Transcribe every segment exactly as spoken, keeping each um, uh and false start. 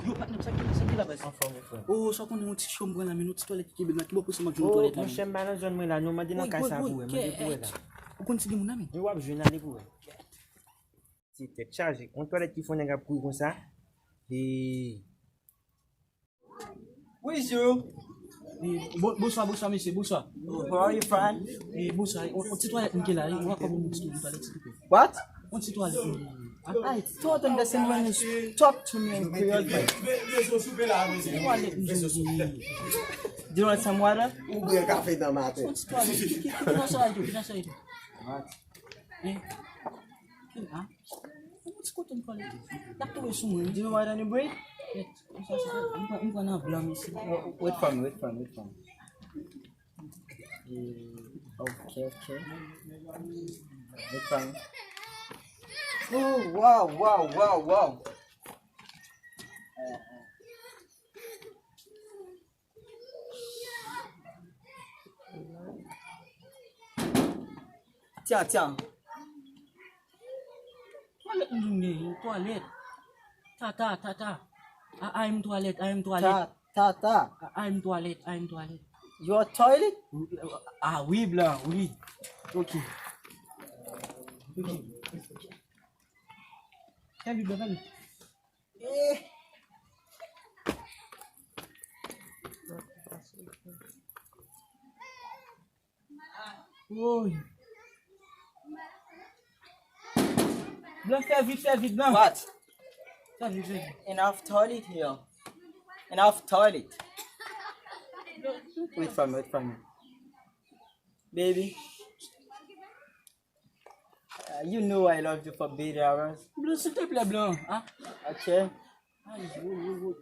Yo, patnè, sa ki, sa ki la, baz? Anfòm, wi, frè. Oh, sa w konnen, yon ti cho m pran la, men yon ti twalèt ki bebe nan, ki bò kote m ap jwenn yon twalèt la, men? Monchè, m pa nan zòn mwen la, non, mande nan kay sa pou wè, mande pou wè la. Ou konn ti gen moun nan, men? Wi, w ap jwenn, ale pou wè. Ti tèt chaje. Yon twalèt ki fè yon nèg ap kouri konsa. Hey. Bonjou. Eh, bo-, bonswa, bonswa, mesye, bonswa. Oh, how are you, friend? Eh, bonswa, on, on ti twalèt mwen ki la, eh, ou ka ban mwen ti twalèt, silvouplè? What? On ti twalèt mwen. I don't understand when you talk to me in Creole, but twalèt mwen. Do you want some water? Ou bwè kafe nan maten. On ti twalèt. Ki, ki, ki, ki nan sa yo, ki nan sa yo? What? Eh? Ki, ah? Yon ti kote m pale. L ap tonbe sou mwen. Do you want any bread? Wait, m pran, m pran nan blan, mesye. Oh, wait for me, wait for me, wait for me. Eh, ok, ok. Wait for me. Oh, wow, wow, wow, wow. Tyan, tyan. Twalèt m vin genyen, twalèt. Tata, tata. A, a, m twalèt, a, m twalèt. Ta, ta, ta. A, a, m twalèt, a, m twalèt. Your toilet? Ah, wi, blan, wi. Ok. Ok. Salut, blan, salut. Eh. Woy. Blan, fè vit, fè vit, blan. What? Fè vit, fè vit. Enough toilet here. Enough toilet. Wait for me, wait for me. Baby. Uh, you know I love you for better hours. Blan, silteplè, blan. Ah. Ok. Ay, woy, woy, woy.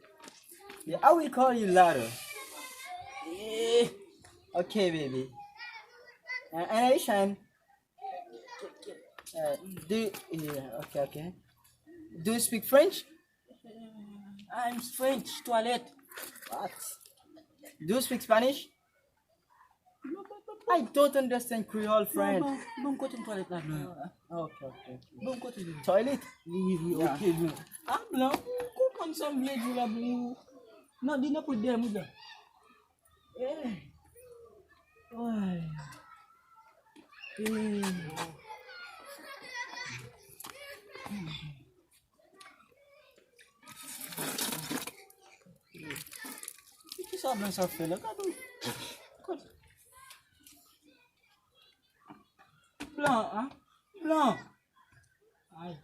Yeah, I will call you later. Eh. Ok, baby. Uh, and Haitian. Uh, do you, yeah, ok, ok. Do you speak French? I'm French, twalèt. What? Do you speak Spanish? I don't understand Creole, friend. Bon, bon, kote m twalèt la, blan? Ah, ok, ok, ok. Bon, kote m? Toilet? Wi, wi, wi, ok, blan. Ah, blan, ou konprann sa m vle di la, blan? Non, di nan pou dèyè m, blan. Eh. Ay. Eh. Kisa blan sa fè la? Gade. Blan, an? Blan. Ay.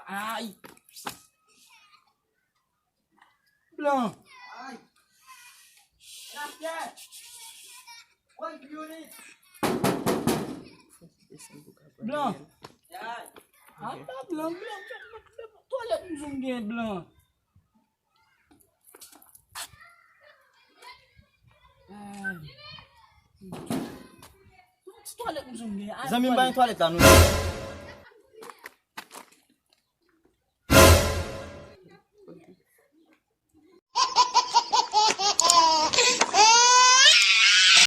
Ay. Blan. Blan. Apa blan, blan, blan, blan, blan. Twalèt m zoom gen blan. Ay. Ti twalèt m zoom gen. Zanmi m, ba yon twalèt la, nou.